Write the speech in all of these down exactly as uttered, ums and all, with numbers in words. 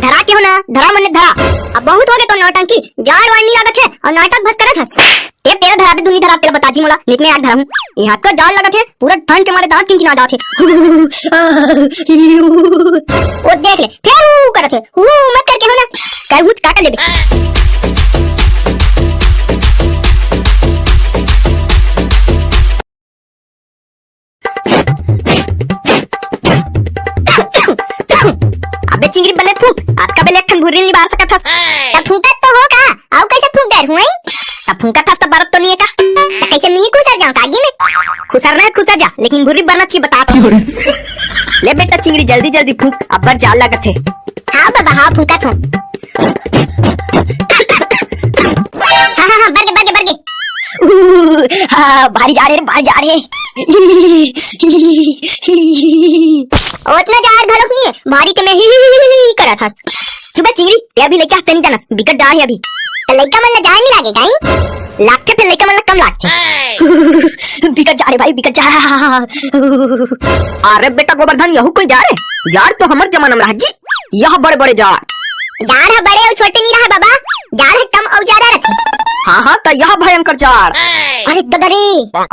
धरा के हो ना, धरा मने धरा। अब बहुत हो गे तो नौटंकी, जाड़ वाड़ नी लागत हे अउ नाटक भस करत हस। ते पेरा धरा दे, दुनी धरा, तेला बता जी मोला, नित में आग धरा हूँ। यहाँ तो जाड़ लागत हे, पूरा ठंड के मारे दांत किनकिना जात हे। ओ देख ले, फेर हू करत हे, हू मत करके हो ना, कर हूँ का कर लेबे। अबे चिंगरी बने फूंक, अतका बेले एक ठन भुर्री नी बार सकत हस। त फूंकत तो हो का? अउ कैसे फूंक डर हुई? त फूंकत हस त बरत तो नी हे का? त कैसे मी खुसर जाऊं कागी में? खुसर ना खुसर जा, लेकिन भुर्री बरना चाहिए बता। ले बेटा चिंगरी जल्दी जल्दी फूंक, अब्बड़ जाड़ लागत हे। हाँ बाबा, हाँ फूंकत हूँ। हाँ, हाँ, हाँ, बरगे, बरगे, बरगे। ऊ, हाँ, भारी जाड़ हे रे, भारी जाड़ हे। ओतना जाड़ घलोक नी हे, भारी के मैं ही, ही, ही, ही, ही करत हस। चुप बे चिंगरी, ते अभी लइका हस ते नी जानस, बिकट जाड़ हे अभी। त लइका मन ला जाड़ नी लागे काई? लागथे फेर लइका मन ला कम लागथे। बिकट जाड़ हे भाई, बिकट जाड़। अरे बेटा गोबरधन, यहू कोई जाड़ हे? जाड़ तो हमर जमाना में रहा जी। यह बड़े बड़े जाड़। जाड़ ह बड़े अउ छोटे नी रहा बाबा, जाड़ ह कम अउ जादा रथे। हाँ, हाँ, त यह भयंकर जाड़। अरे ददा रे।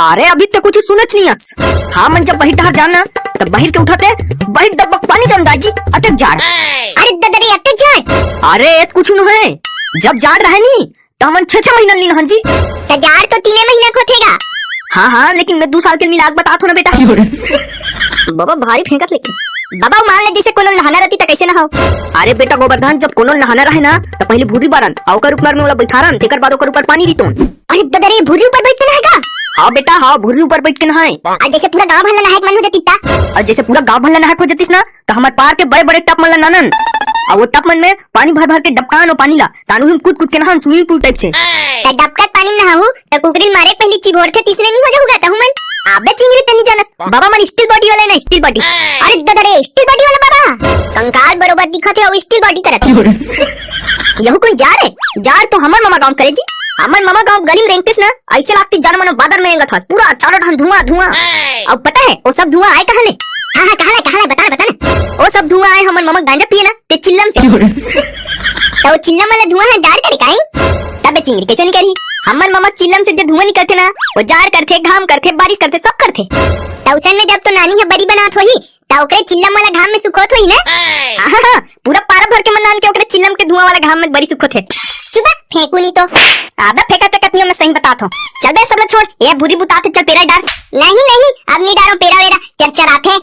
अरे अभी तो कुछ सुनच नी हस। हाँ, मन जब बहिर डहर जान ना, तब बहिर के उठते, बहिर डब्बा पानी जम जाय जी, अतेक जाड़। अरे ददा रे, अतेक जाड़। अरे, ए कुछ नो हे। जब जाड़ रहे नी, त हमन छह छह महीना नी नहान जी। त जाड़ तो तीने महीना के होथे गा। हाँ, हाँ, लेकिन मैं दू साल के मिलाक बतात हूँ ना बेटा। बाबा भारी फेंकत लेकिन। बाबा मान ले जैसे कोनो नहाना रहती त कैसे नहाओ? अरे बेटा गोबरधन, जब कोनो नहाना रहे ना त पहले भुर्री बारन, अउ ओकर ऊपर में ओला बैठारन, तेकर बाद ओकर ऊपर पानी रितोन। अरे ददा रे, भुर्री ऊपर बैठ के नहाए का? हाँ बेटा, हाँ, भुर्री ऊपर बैठ के नहाए। अउ जैसे पूरा गांव भर ला नहाए के मन हो जाती ता? अउ जैसे पूरा गांव भर ला नहाए के हो जातीस ना, त हमर पार के बड़े-बड़े टब मन ला नानन, अउ वो टब मन में पानी भर-भर के डबकान अउ पानी ला, तानु हम कूद-कूद के नहान swimming pool type से। त डबकत पानी में नहाहू, त कुकरी मारे के पहली चिघोरथे, तिसने नी हो जाहू गा तहू मन? अबे चिंगरी ते नी जानस, बाबा मन steel body वाला हे ना, steel body। अरे ददा रे, steel body वाला बाबा, कंकाल बरोबर दिखत हे, अउ steel body करत हे। यहू कोई जाड़ हे? जाड़ तो हमर ममा गांव करे जी, हमर ममा गांव गली में रेंगतीस ना, ऐसे लागतीस जाड़ मानो बादर में रेंगत हस, पूरा चारों ठन धुआं, धुआं। अब पता हे, वो सब धुआं आए कहाँ ले? हाँ, हाँ, कहाँ ले, कहाँ ले, बता ना, बता ना। वो सब धुआं आए हमर ममा गांजा पिए ना, ते चिल्लम से। त वो चिल्लम वाला धुआं ह जाड़ करे काई? तबे चिंगरी कैसे नी करही? हमर ममा चिल्लम से जे धुआं निकलथे ना, वो जाड़ करथे, घाम करथे, बारिश करथे, सब करथे। त उसन में जब तो नानी ह बरी बनात होही, त ओकरे चिल्लम वाला घाम में सुखोत होही ना? हाँ, हाँ, पूरा पारा भर के मनान के ओकरे चिल्लम के धुआं वाला घाम में बरी सुखोत हे। चुप, फेंकू नी तो। अबे फेंकत फेंकत नी हो, मैं सही बतात हूँ। चल बे सब ला छोड़, ये भुर्री बुतात हे, चल पेरा डार। नहीं, नहीं, अब नी डारो पेरा वेरा, चरचराथे।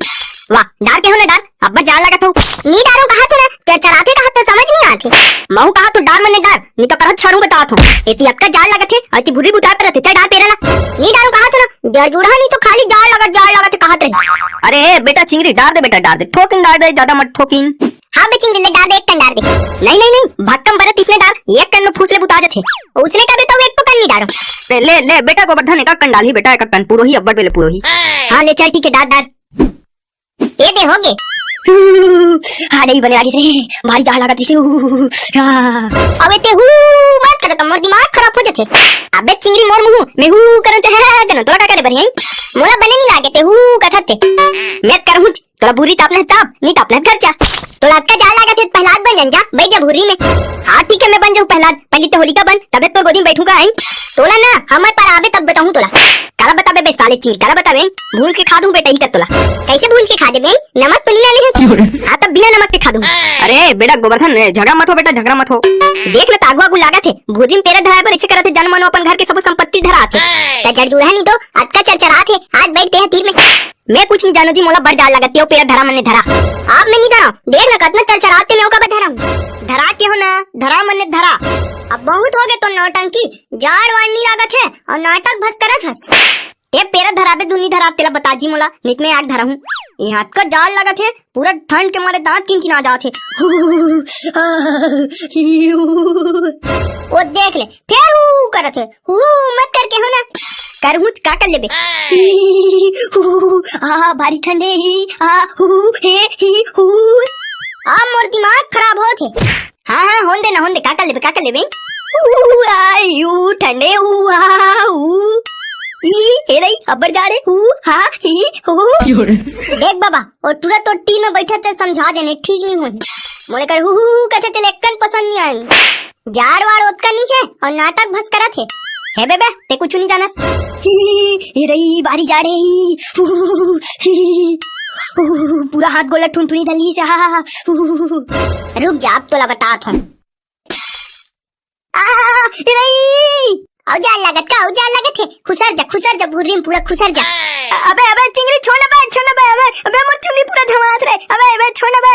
वाह, डार के हो ना डार, अब्बड़ जाड़ लागत हो। नी डारो कहा तो ना, चरचराथे कहा तो समझ नी आथे। महू कहा तो डार मने डार, नी तो करहूँ छारू बतात हूँ। एती अतका जाड़ लागत हे, अउ एती भुर्री बुतात रहथे, चल डार पेरा ला। नी डारो कहा तो ना, जरजूड़ा नी तो खाली जाड़ लागत, जाड़ लागत कहत रही। अरे ए, बेटा चिंगरी, डार दे बेटा, डार दे, ठोकिन डार दे, ज्यादा मत ठोकिन। हाँ बे चिंगरी, ले डार दे, एक कन डार दे। नहीं, नहीं, नहीं, भक्कम बरे तिसने डार, एक कन में फूस ले बुता जथे। उसने कभी तो एक तो कन नी डारो। ले, ले, ले, बेटा गोबरधन, एक कन डालही बेटा, एक कन, पुरोही अब्बड़ बेले पुरोही। हाँ, ले चल, ठीक हे, डार, डार। ये दे, हो गे। हाँ, नहीं बने लागिस रे, भारी जाड़ लागत हे। हाँ। अबे ते हू मत कर, त मोर दिमाग खराब हो जथे। अबे चिंगरी मोर मुंह, मैं हू करन ते है, है करन, तोला का करे बरी, हैं? मोला बने नी लागे, ते हू कथत ते। मैं करहूँ, तोला भुर्री तापना हे ताप, नी तापना हे घर जा। तोला अतका जाड़ लागत हे, प्रहलाद बन जा, बइठ जा भुर्री में। हाँ, ठीक हे, मैं बन जाहूँ प्रहलाद, पहली तो होलिका बन, तबे तोर गोदी में बइठहूँ गा, हैं? तोला ना, हमर पार आबे तब बताहूँ तोला। काला बताबे बे साले चिंगरी, काला बताबे? भूंज के खा दूँ बेटा, इही कर तोला। कैसे भूंज के खा देबे? नमक तो नी लाने हस। हाँ, तब बिना नमक के खा दूँ। अरे, बेटा गोबरधन, ए, झगड़ा मत हो बेटा, झगड़ा मत हो। देख ना, त आगू आगू लागत हे, भुर्री म पेरा धराए बर ऐसे करत हे, जन मन अपन घर के सबो संपत्ति धरात हे। त जरजूड़ा नी तो, अतका चरचरात हे, आज बइठ ते ह तीर में। मैं कुछ नी जानों जी, मोला बड़ जाड़ लागत हे, ओ पेरा धरा मने धरा। अब मैं नी धराओं, देख ना कतना चरचरात हे, मैं ओकर बर धराहूँ। धरा के हो ना, धरा मने धरा। अब बहुत हो गे तो नौटंकी, जाड़ वाड़ नी लागत हे अउ नाटक भस करत हस। ते पेरा धराबे धुन नी धराब, तेला बता जी मोला, नित में आग धराहूँ। यहाँ अतका जाड़ लागत हे, पूरा ठंड के मारे दांत किनकिना जात हे। ओ देख ले, फेर हू करत हे। हू मत करके हो ना। करहूँ त का कर लेबे? आ, भारी ठंडे ही, आ, हू, हे, ही, हू। आ, मोर दिमाग खराब होत हे। हाँ, हाँ, होन दे ना, होन दे, का कर लेबे, का कर लेबे? ऊ, आ, यू, ठंडे, ऊ, आ, ऊ। ई, हे रही, अब्बड़ जाड़ हे, ऊ, हा, ही, हू। देख बाबा, ओ टूरा तोर तीर में बइठत हे, समझा देने, ठीक नी होही। मोला कर हु हु हु कथे तेला एक्कन पसंद नइ आय। जाड़ वाड़ ओतका नइ हे अउ नाटक भस करत हे। हे बे बे, ते कुछु नइ जानस। ए रई, बारी जाड़ हे। पूरा हाथ गोड़ ला ठुनठुनी धर लिस हे। रुक जा, अब तोला बतात हंव। आ, ए रई! अउ जाड़ लागत का, अउ जाड़ लागत हे। खुसर जा, खुसर जा, भुर्री म पूरा खुसर जा। अबे, अबे, चिंगरी, छोड़ ना बे, छोड़ ना बे, अबे, अबे, मोर चुंदी पूरा झमात रे। अबे, अबे, छोड़ ना बे।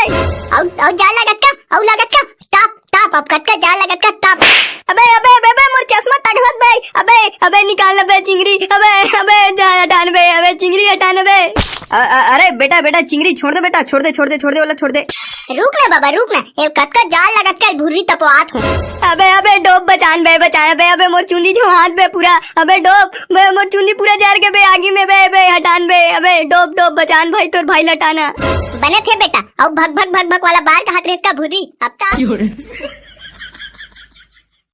अउ, अउ जाड़ लागत का, अउ लागत का। Stop, stop, अब कतका जाड़ लागत का, stop। अबे, अबे, अबे, अबे, मोर चश्मा टघरत बे। अबे, अबे, निकाल ना बे, चिंगरी। अबे, अबे, जाड़ हटा ना बे, अबे, चिंगरी हटा ना बे। अ-, अ-, अरे बेटा, बेटा, चिंगरी छोड़ दे बेटा, छोड़ दे, छोड़ दे, छोड़ दे, ओला छोड़ दे। रुक ना बाबा, रुक ना, ए कतका जाड़ लागत का, भुर्री तपवात हंव। अबे, अबे, डोब बचान बे, बचान बे, अबे, मोर चुंदी झमात बे पूरा, अबे, डोब बे, मोर चुंदी पूरा जर गे बे, आगी में बे, बे, हटान बे, अबे, डोब, डोब, बचान भाई, तोर भाई ल हटाना। बनत हे बेटा, अउ भक भक भक भक वाला बार कहत रहेस का भुर्री, अब ता